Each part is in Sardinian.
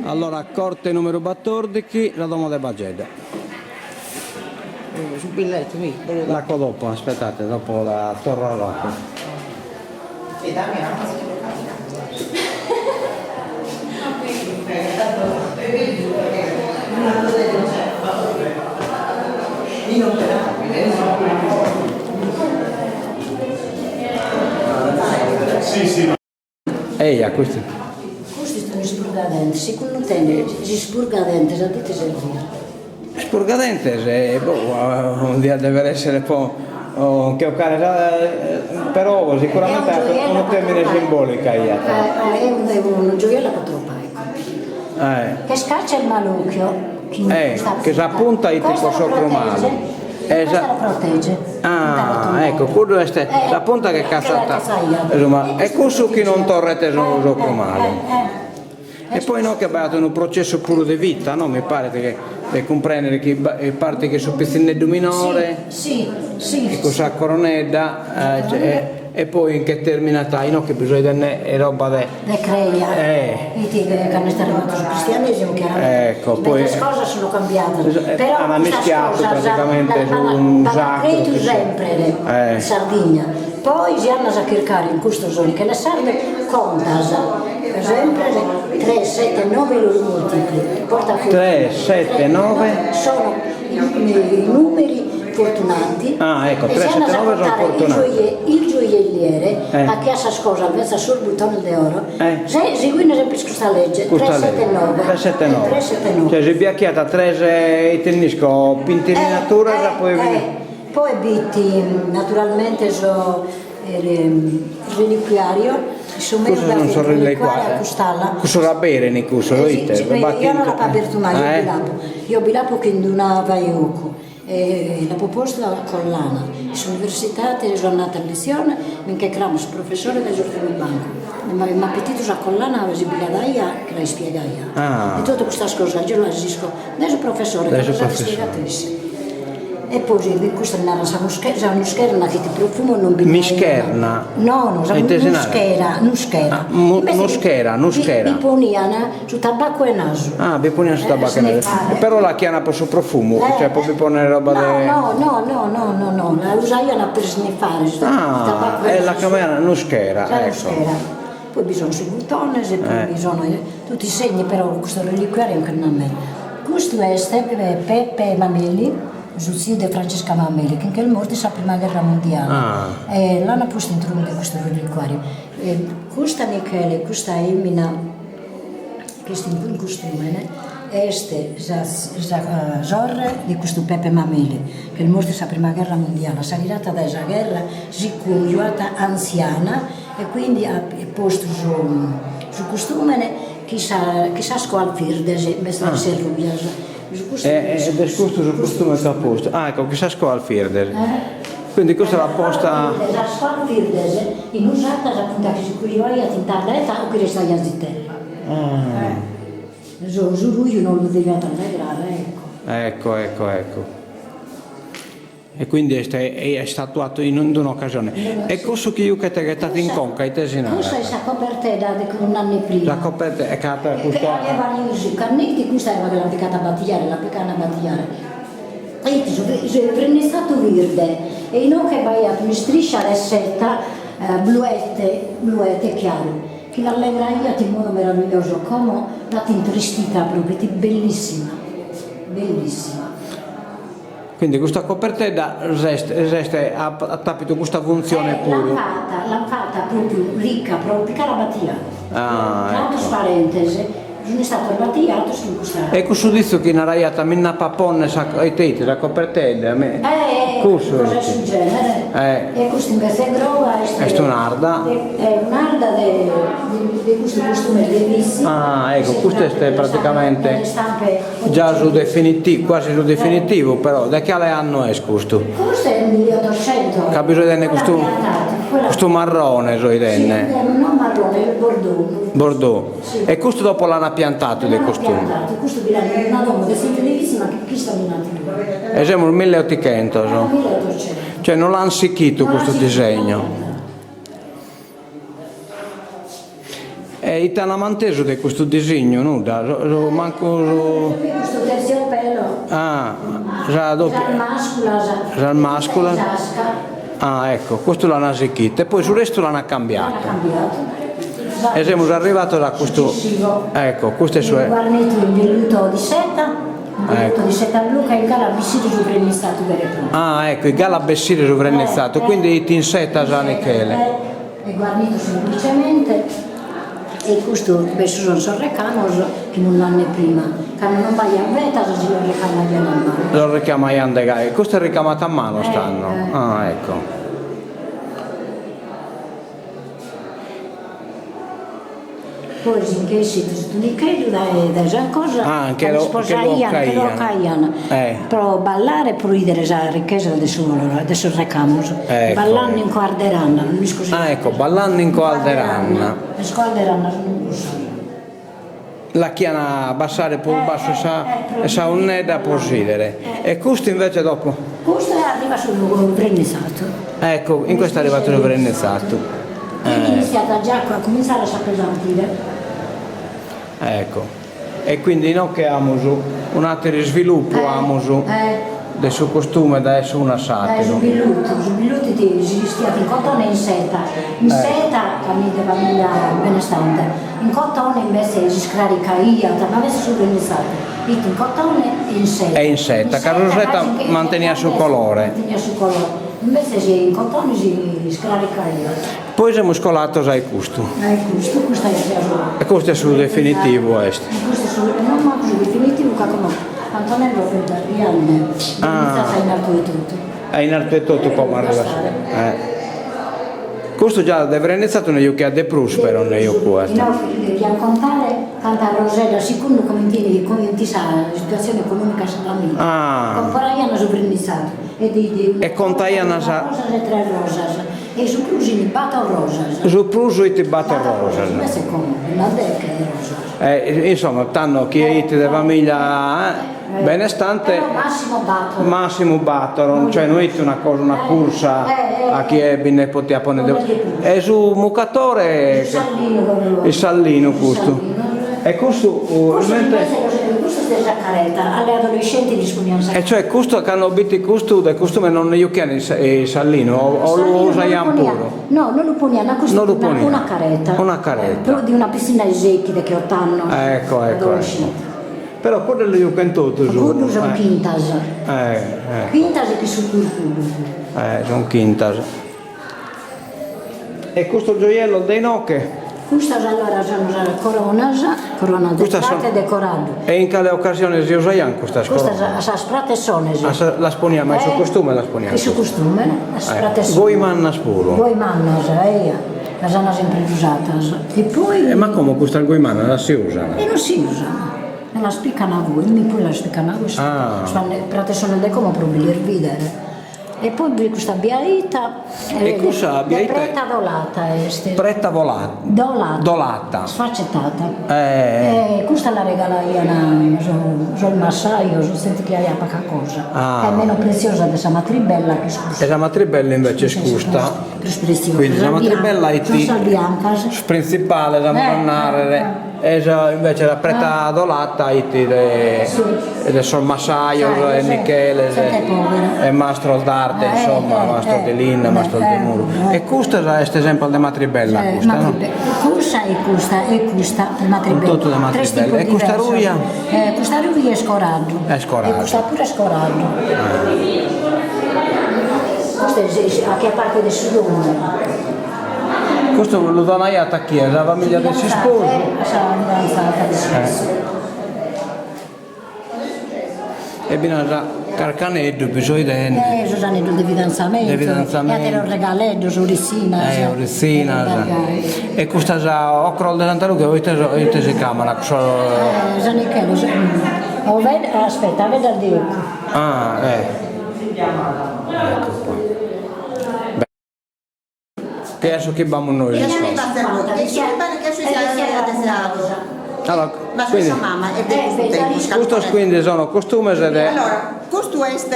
Allora, corte numeru battordichi, sa domo de Bagedda. Su billettu, mi. L'acco dopo, aspettate, dopo la torro dopo. Eia, custu. Custu est un'ispurgadentes, segundu tene s'ispurgadentes a ite serviat? Ispurgadentes, boh, diat dever essere po nche 'ocare sa, però sicuramente unu termine simbolicu aiat. Est unu gioiello po troppai, ecco. Che scaccia il malocchio, chi sa punta 'it po s'ocru malu. Questa la protegge. Ah, ecco, cuddu est sa punta che catzat su malu e cussu chi non torret s'ocru malu. E poi inoghe b'at unu processu puru de vita, no, mi paret che de cumprendere chi partit che su pitzinneddu minore cun sa coronedda e poi nche terminat inoghe bisogna tennere roba de De creia, ite che cando est arrivadu su cristianesimu chiaramente Ecco, poi medas cosas sono cambiadas, però ana custas mischiatu cosas praticamente su b'at sacru crèidu sempre in Sardigna, poi si andas a chircare in custos Michele Sardo contas sempre tres sette nove i multipli, porta fortuna, Tres, sette, nove. sono i numeri fortunati Ah, ecco, e 3, si 7, andas a 9 sono contare il fortunati. gioie il gioielliere Eh. a chi at sas cosas invece sos buttones de oro Eh. se seguinde sempre custa legge Custa 3 legge. 7 9 3, 7, 9. 3 7 9 Cioè si bi achiat tres ite nd'isco pintirinaturas eh, poi eh, poi b'it naturalmente so reliquiario su meu Cussos non sos reliquiario a cust'ala Cussos aberin cussos o ite? Io non l'apo abertu mai, io bi l'apo io bi l'apo chin d'una baioccu E l'apo postu a collana. In s'universitate so andata a letzione, mi nche cramo su professore dae s'urtimu bancu. M'at pitidu sa collana si bi la daia chi la ispiegaia. E totu custas cosas geo las isco dae su professore, ca las at ispiegatu isse. E poi si custa li naran sa sa nuscherna chi ti profumo non bi nd'aiat. Mischerna? No, no, sa nuschera, nuschera. Nuschera, nuschera. Bi ponian Su tabaccu 'e nasu. Ah, bi ponian su tabaccu 'e nasu. Però l'achiana pro su profumu, cioè pro bi ponnere roba de. No, no, no, no, no, no, la usaian per sniffare su tabaccu 'e nasu. E la chiamaian nuschera, Sa ecco. nuschera. Poi bi sono sos buttones e poi bi sono tutti i segni, però custu reliquiariu nche nd'at meda. Custu est Peppe Mameli, su tziu de Francesca Mameli, chi nch'est mortu in sa prima gherra mondiale e l'an postu intro de custu reliquiariu. Custa Michele, custa 'emina chi est in costùmene est sa sa sorre de custu Peppe Mameli, chi est mortu in sa prima gherra mondiale, a sa ghirata dae sa gherra si cojuat antziana e quindi at postu su su costùmene chin sa chin sas coas virdes invece de esser rujas. E est custu su costume chi at postu, ah ecco chin sas coas virdes Quindi custa l'at posta. Sas coas virdes in usatas appuntu chi si cojuaiat in tarda età o chi restaiat zitella. Su su ruju non lu deviat allegrare, ecco. Ecco, ecco, ecco. E quindi est est atuatu in un'occasione. E cussu chi juchet ghetadu in conca ite si narat? Cussa est sa cobertedda de un'annu 'e prima. Sa cobertedda e c'at custu. Che aveva su cannetti, custa era che l'ant picata a battiare, la picana a battiare. It su prennistatu virde e inoghe b'aiat un'istriscia de seta bluette, bluette chiaru, chi l'allegraiat in modo meraviglioso, como l'at intristita propriu, fit bellissima, bellissima. Quindi custa copertedda s'est s'est at apidu custa funtzione puru. L'ant fata, l'ant fata propriu ricca pro picare a battiare. Ah, ecco. Tantos parentes Sun istatos batijatos chin custa. E cussu ditzu chi naraiat mi nd'apo a ponner sa ite ite sa copertedda mi. Eh, cussu cosa 'e su genere. Eh. E custu invece groga est. Est un'arda. Est un'arda de de custu costume de Vissi. Ah ecco, custu est praticamente già su definitivu, quasi su definitivu, però de cale annu est custu? Custu est milliottocento. Ca bi so 'idende custu custu marrone so 'idende. Sì, non marrone, est bordeaux. Bordeaux. E custu dopo l'ana piantatu de costume. Custu bi l'an in una domo de s'intelevissima chi chista mi nat E semus milleottichentos. Cioè non l'an sichitu custu disegnu. E ite an mantesu de custu disignu? Nudda, su mancu su. Custu terziopelo. Ah, sa doppia. Sas masculas. Sas masculas. S'asca. Ah, ecco, custu l'an sichitu e poi su restu l'an cambiatu. L'an cambiatu. E semus arrivados a custu. Ecco, custu est su. Guarnitu in velluto di seta, in velluto di seta blu ca in gala bessire su vrennizatu vero e proprio. Ah, ecco, in gala bessire su vrennizatu, quindi it in seta San Michele. Est guarnitu semplicemente e custu bessu son sos recamos chi non l'annu 'e prima, cando non b'aiat vetas si los recamaian a manu. Los recamaian de gai, custu est ricamatu a manu tando, ah ecco. Poi si nch'essit su tunicheddu dae dae sa cosa ah, nche lu, nche lu nche lu 'ocaian pro ballare e pro 'idere sa richesa de su de sos recamos. Ecco. Ballande in coarderanna, non isco si Ah ecco, ballande in coarderanna. Sas coarderannas sun cussas. L'achian abbassare prus bassu sa sa 'unnedda pro s'idere. E custu invece dopo? Custu arrivat su vrennizatu. Ecco, in questo è arrivato su vrennizatu. Quindi iniziat già a comintzare a s'appesantire. Ecco, e quindi inoghe amus un'ateru isviluppu amus de su costume dae s'unu a Dae su s'ateru. billutu, su billutu si 'istiat in cotone e in seta, in seta ca fit de familia benestante, in cotone invece s'iscraricaiat, ma invece su vrennizatu fit in cotone e in seta. E in seta, ca su seta manteniat su colore. Manteniat su colore, invece in cotone si iscraricaiat. Poi semus colatos a custu. A custu, custa est già su. E custu est su definitivu est. Custu est su, non mancu su definitivu ca como Antonello fit arriende, iniziat in artu etotu. E in artu etotu como arrivat. Custu già de vrennizatu nde juchiat de prus però nde jucuat. Inoghe devian contare cantas roseddas segundu comente comente sa situazione economica 'e sa familia. Comporaian su vrennizatu e de E contaian sa. Rosas e tres rosas. E su prus ini bator rosas. Su prus it bator rosas. Invece como una deche 'e rosas. E insomma tando chie it de familia benestante. Massimo bator. Massimu bator, cioè no it una cosa una cursa a chie bi nde potiat ponner de prus. E su mucatore. Su sallinu. Il sallinu custu. E custu Custu invece custu est de sa careta, alle adolescenti lis ponian sa. E cioè custu cando b'it custu de costume non nde juchian il sallinu o lu usaian puru? No, non lu ponian, custu una careta. Una careta. Prus de una pitzinna 'e sechi decheot'annos. Ecco, ecco, ecco. Però cuddu lu juchen totus. Cuddu sun chintas. Eh, eh. Chintas e chi sun cuddu. Eh, sun chintas. E custos gioiellos de inoche? Custas allora sono sas coronas, coronas de prata e de coraddu. E in cale occasione si usaian custas coronas? Custas sas pratessones. Las ponian, ma in su costume las ponian? In su costume, sas pratessones. Goi mannas puru? Goi mannas, eia, las an sempre usatas. E poi. E ma como custas goi mannas las si usan? E non si usan, e las pican goi, mi poi las pican goi, sas pratessones de como pro bi lis bidere. E poi bi custa biaita E cussa biaita de preta dolata est. Preta volata. Dolata. Dolata. Sfaccettata. Eh. E custa la regalaian sos massajos, zente chi aiat paca cosa. Ah. Est meno preziosa de sa matribella chi est custa. E sa matribella invece est custa. Prus preziosa. Quindi sa matribella it. Sun sas biancas. Su printzipale, amus a narrere. E sa invece sa preta dolata it de de sos massajos e nicheles e mastros d'arte insomma, mastros de linna, mastros de muru. E custas est sempre de matribella custa no? Cussa e custa e custa de matribella. Totu de matribella. E custa ruja? Custa ruja est coraddu. Est coraddu. E custa puru est coraddu. Custa est a chie parte de su domu. Custu lu donaiat a chie? Sa familia de s'isposu? A sa fidanzada de s'isposu. E bi nd'at carchi aneddu bi so 'idende. Eh, sos aneddos de fidanzamentu. De fidanzamentu. E ateros regaleddos, oritzinas. Eh, oritzinas. E custas ocros de Santa Rughe ite ite si chiamana cussos. Eh, San Michele, aspetta, avedas de ocu. Ah, eh. Ecco qua. Che est su chi b'amus nois insomma. Allora, quindi, custos quindi sono costumes de. Allora, custu est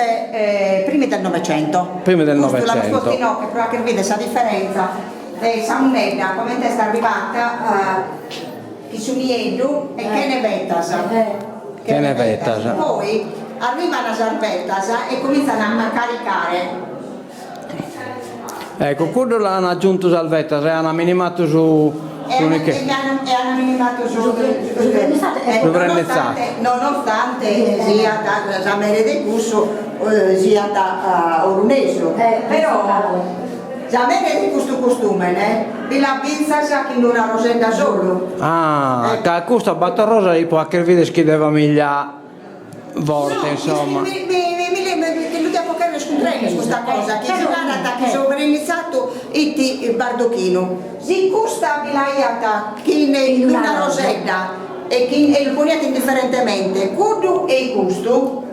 primi del Novecento. Primi del Custu l'amus Novecento. postu inoghe pro 'acher bidere sa differenza. De sa 'unnedda comente est arrivata chin su nieddu e chene vetas. Chene vetas. Poi arrivan sas vetas e comintzan a caricare. Ecco, cuddos l'an aggiuntu sas vetas e an minimatu su E an minimatu su su vernizatu. Nonostante siat sa mere de cussu siat orunesu, però sa mere de custu costumene bi l'at fintzas chin una rosedda solu. Ah, ca custu a battor rosas 'it po 'acher bider chi de familia Forte insomma. Mi lu diapo cherrer cumprender custa cosa, chi si narat chi su vernizatu 'it bardochinu, si custa bi l'aiat chin una rosedda e chi e lu poniat indifferentemente cuddu e i custu,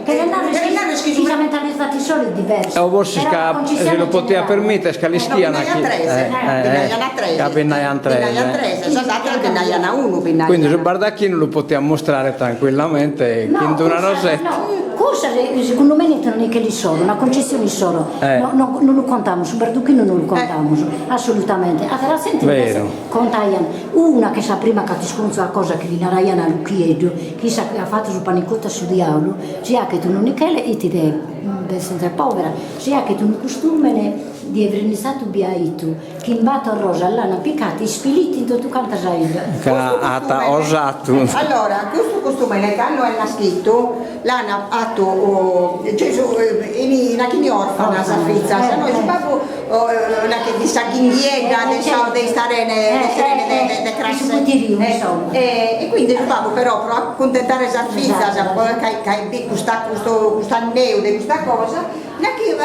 cheret narrer chi sa mentalidade issoro est diversa, O forsis ca si lu potiat permitter ca l'ischian chi ca bi nd'aian tres, sas ateras bi nd'aian unu bi nd'aian. Quindi su bardacchinu lu potiat mustrare tranquillamente chin d'una rosetta. No, cussa segundu mene est un'anicheddu issoro, una concessione issoro, no no non lu contamus, su bardacchinu non lu contamus, assolutamente, atera zente invece contaian, una ch'est sa prima chi at isconzu a cosa chi li naraian a Luchieddu, chi issa at fatu su panicottu a su diaulu, si 'achet unu nichele 'it de de zente povera, si 'achet unu costumene de vernizatu biaitu, Chin battor rosas l'an apicatu ispilitu in totu canta sa 'idda. Ca at osatu. Allora, custu costumene cando est naschitu l'an 'atu Gesu in achini orfanas sas fizas, no su babbu nachi fit sa ghinghiedda de sa de istarene de de crasse e quindi su babbu però pro accuntentare sas fizas ca bi custa custu anneu de custa cosa Nachi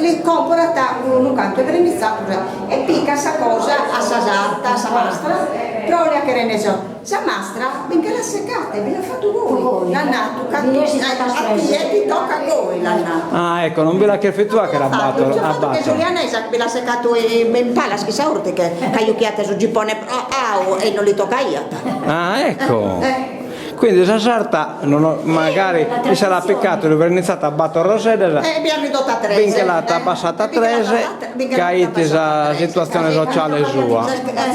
li comporat unu cantu 'e vernizatu e picat sa cosa a sa sarta, a sa mastra, pro li 'achere so. Sa mastra bi nche l'at secata e bi l'at fatu goi, l'at natu ca a tie ti tocat goi, l'at natu. Ah ecco, non bi l'at cherfitu 'achere a bator, a bator. Che Solianesa bi l'at secatu in palas chin sa 'ortiche, ca juchiat su gipone au e non li tocaiat. Ah ecco. Quindi sa sarta non magari issa l'at picatu lu vernizatu a battor roseddas E bi at ridottu a tres. bi nche l'at abbassata a tres ca 'it sa situatzione sociale sua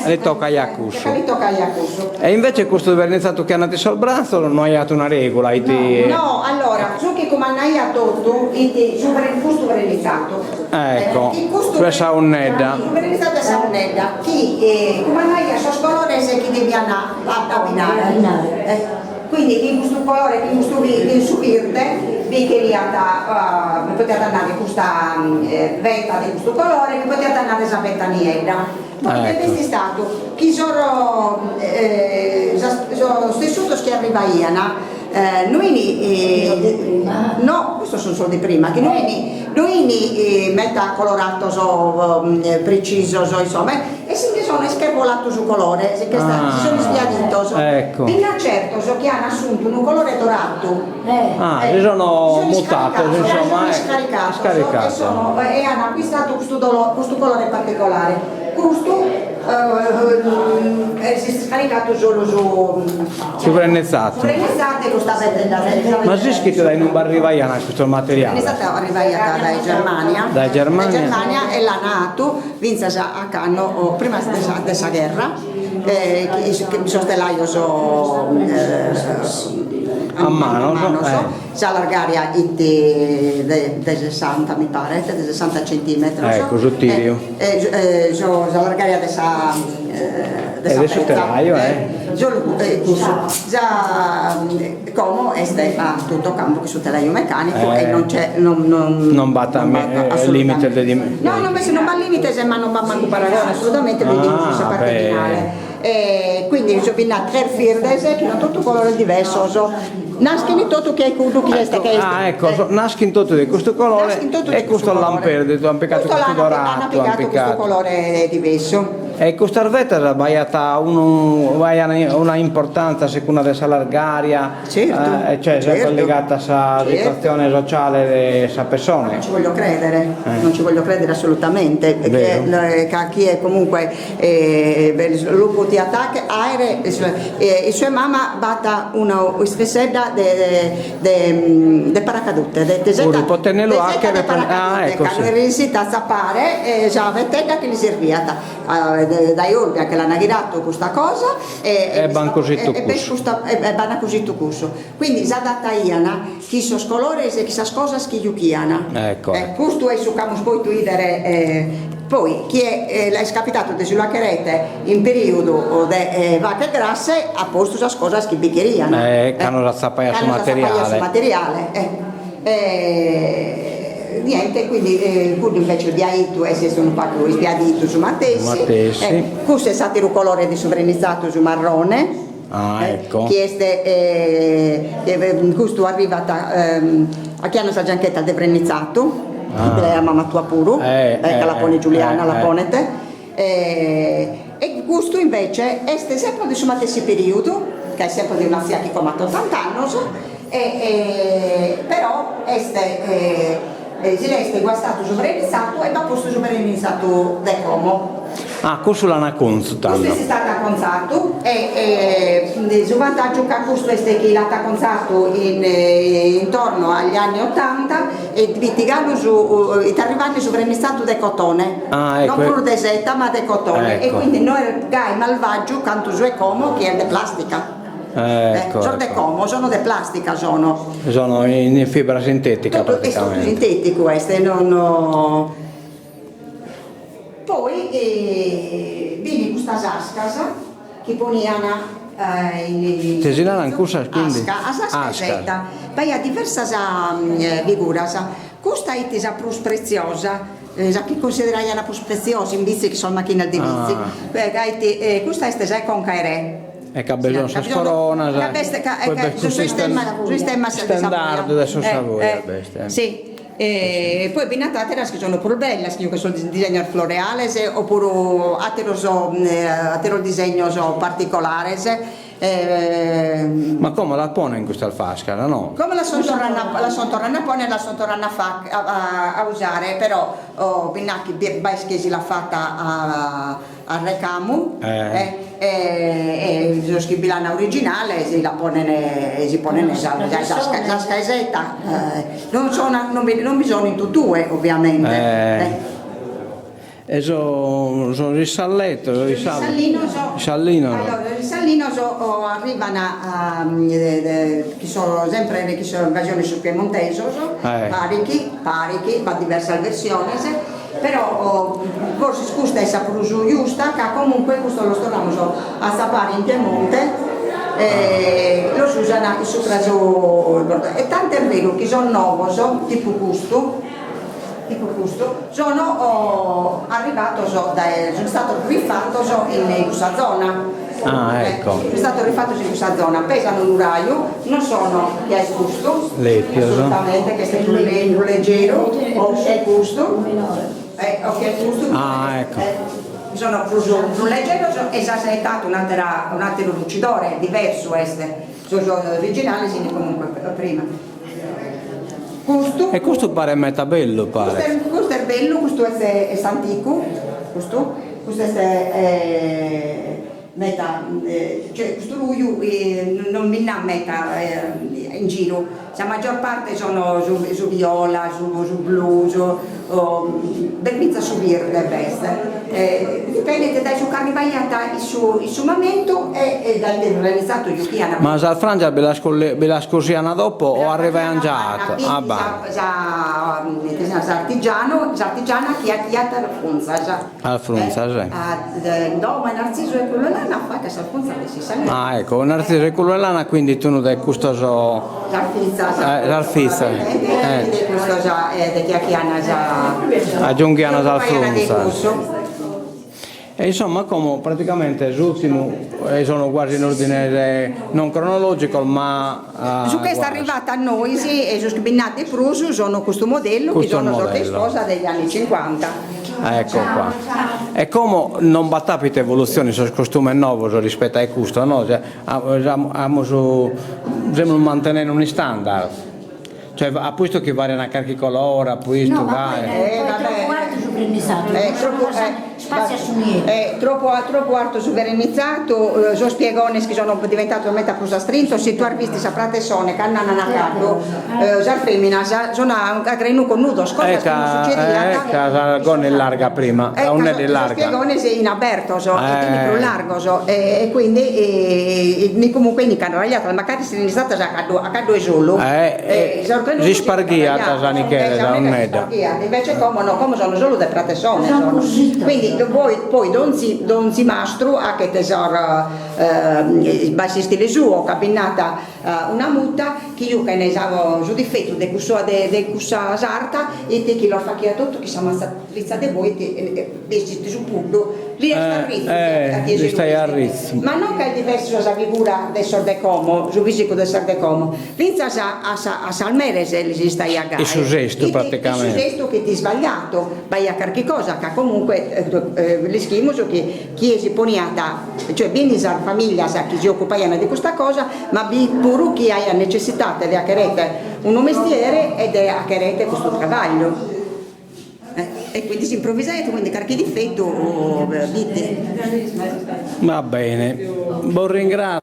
e li toccaiat cussu. Li toccaiat cussu. E invece custu vernizatu chi andant in sos bratzos no aiat una regula, 'it. No, allora, su chi cumandaiat totu 'it su custu vernizatu. Ecco, su 'e sa 'unnedda. Su vernizatu 'e sa 'unnedda chi cumandaiat sos colores chi devian abbinare. Quindi chin custu colore, chin custu chin su birde bi cheriat bi podiat andare custa veta de custu colore, bi podiat andare sa veta niedda. Poi ite b'est istadu chi sos sos tessutos chi arrivaian no ini no custos sun sos de prima chi no ini no ini meta coloratos precisos insomma E si nche sono ischervolato su colore, si nche si sono isbiaditos. Ecco. Bi nd'at certos chi an assuntu unu colore doratu. Ah, si sono mutatos, insomma. Si sono iscaricatos. Iscaricatos. E sono e an acquistatu custu dolo custu colore particolare. Custu s'est iscaricatu solu su Su vernizatu. Su vernizatu e custa pedra. Ma s'ischit dae inube arrivaian custos materiales? Su vernizatu arrivaiat dae Germania. Dae Germania. Dae Germania e l'an 'atu Fintzas a cando, prima de sa gherra, chi sos telajos a manos, sa largària 'it de sessanta mi paret, de sessanta centimetros. Ecco, su tìriu. Sa largària de sa de su telaju, eh. Solu cussu. Como est a tutto campo chin su telaju mecanicu e non c'è non non Non b'at limites de No non b'est non b'at limites ma non b'at mancu paragone assolutamente lu 'idimus in sa parte finale e quindi bi nd'at tres birdes chi an totu colores diversos naschin totu che ai cuddu chi est che est Ah ecco naschin totu de custu colore e custos l'an perdidu an picadu custu doradu an picadu custu colore diversu. E custas vetas b'aiat unu b'aiat una importanza a secunda de sa largària, Certu, cioè sempre ligata a sa situatzione sociale de sa pessone. Non ci voglio credere, non ci voglio credere assolutamente, ca chie comunque lu potiat aere, issu e mama b'at una ispessedda de de paracadute, de tesetta po tennelu de seta de paracadute, ca no est ressita a tzapare sa vetedda chi li serviat, dae Olbia che l'ana ghiratu custa cosa e E b'an cositu cussu. E b'an cositu cussu. Quindi s'adataian chin sos colores e chin sas cosas chi juchian. Ecco. Custu est su ch'amus poitu 'idere Poi chie l'est capitatu de si lu acheret in periodu de vacche grasse at postu sas cosas chi bi cherian. E cando s'atzapaiat su materiale. Su materiale e niente quindi cuddu invece biaitu e s'est unu pagu ispiaditu su matessi. Matessi. Cussu est s'ateru colore de su prenitzatu su marrone. Ah ecco. Chi est custu arrivat a chi an sa gianchetta de prennitzatu, chi a mama tua puru, ca la ponet Giuliana, la ponet, e custu invece est sempre de su matessi periodu, ca est sempre de una tzia chi como at otant'annos, e però est si l'est guastatu su prennitzatu e b'at postu su prennitzatu de como. Ah, cussu l'an aconzu tando. Custu est istatu acontzatu e su vantaggiu ca custu est chi l'at acontzatu in intorno agli anni ottanta e fit galu su it arrivande su prennitzatu de cotone, ah, ecco. non prus de seta ma de cotone ecco. e quindi no est gai malvaggiu cantu su 'e como chi est de plastica. Ecco, Sos de ecco. como sono de plastica sono. Sono in fibra sintetica Totu est totu praticamente. sinteticu est, non Poi b'in custas ascas chi ponian in Ite si naran cussas quindi? Asca, a s'asca Ascas. seta. B'aiat diversas figuras. Custa it sa prus pretziosa, sa chi cunsideraian prus pretziosa in Bitzi chi sos machinas de Bitzi, ca it custa est sa 'e Conca 'e Re. E ca bi sono sas coronas, poi b'est custu istendardu de sos Savoia b'est. Si, e poi bi nd'at ateras chi sono prus bellas, chi sos disegnos floreales opuru ateros ateros disegnos particolares. Ma como las ponen custas fascas, no? Como las son torrende las son torrende a ponner, las son torrende a fagher a usare, però bi nd'at chi b'est chie si l'at fata a a recamu e sos chi bi l'an originale si la ponen si ponen sa s'asca 'e seta non sono non bi non bi sono in totue ovviamente. E sos sos issallettos sos issallinos issallinos allora sos issallinos arrivan a chi sono sempre chi sono invasiones sos piemontesos paret paret b'at diversas versiones Però forsis custa est sa prus giusta ca comunque custos los torramus a atzapare in Piemonte e los usan in subra su e tantu est beru chi sos novos tipu custu tipu custu sono arrivados dae sunt istados rifatos in cussa zona Ah ecco. Sunt istados rifatos in cussa zona pesan unu raju non sono che a custu Lèpios. assolutamente che est prus legeru o che custu o che custu Ah ecco. Sono prus prus legeros e sa seta at un'atera un'ateru lucidore diversu est sos originales fin comunque prima custu E custu paret meta bellu paret. Custu est bellu custu est est anticu custu custu est Meta, cioè custu ruju non bi nd'at meta in giru, sa maggior parte sono su su viola, su su blu, su b'est fintzas su birde b'est, dipendet dae su ch'arrivaiat in su in su mamentu e dae ite realizadu juchian. Ma sas frangias bi las bi las cosian dopo o arrivaian già Ah ba. Sa s'artigianu s'artigiana chi 'achiat frunzas. Sas frunzas, eh. No, ma Narzisu 'e culu 'e lana faghet sas frunzas de s'issalinu. Ah, ecco, Narzisu 'e culu 'e lana quindi est unu de custos. Sas fizas. Sas fizas. De custos de chi 'achian sa. Aggiunghian sas frunzas. E insomma como praticamente s'urtimu sono quasi in ordine non cronologico ma. Su ch'est arrivatu a nois e sos chi bi nd'at de prus sono custu modellu chi sono sos de isposa degli anni cinquanta. Ecco qua. E como non b'at apitu evolutzione in sos costumes novos rispetto a custu, no? Amus, semus mantenende un'istandard. Cioè a pustis chi varian carchi colore, a pustis No, ma gai. poi poi vabbè. troppu artu su vernizzato, Eh, troppo, spazia su nieddu. Troppo, troppo artu su vernizzato, sos piegones chi sono diventados meda prus astrintos, si tue as bistu sa pratessone cando andan a caddu, sas feminas sono a grenucos nudos, cosas chi non succediat. Eh, ca sa gonna est larga prima, sa 'unnedda est larga. Sos piegones in abertos e quindi prus largos e quindi comunque in carragliadas, mancari sian istadas a caddu a caddu 'e solu, S'isparghiat sa nichera, sa 'unnedda. Invece como no, como sono solu de pratessone sono. Quindi poi poi donzi donzi mastru 'achet sos b'at s'istile suo, ca bi nd'at una muta chi juchen sa su difetu de cussu de de cussa sarta ite chi los fachiat totu chin sa matzatritza de boi bessit su puddu li restat ritzu a chie si lu bistit ma non ca est diversu sa figura de sos de como su fisicu de sos de como fintzas a sa a sas meres lis istaiat gai In su sestu praticamente. In su sestu chi fit isbagliatu b'aiat carchi cosa ca comunque l'ischimus chi chie si poniat cioè b'in sas familias chi si occupaian de custa cosa ma bi fit puru chi aiat necessitate de achere unu mestiere e de achere custu trabagliu e quindi si improvvisaiat quindi carchi difettu b'it. Va bene, bos ringrazio.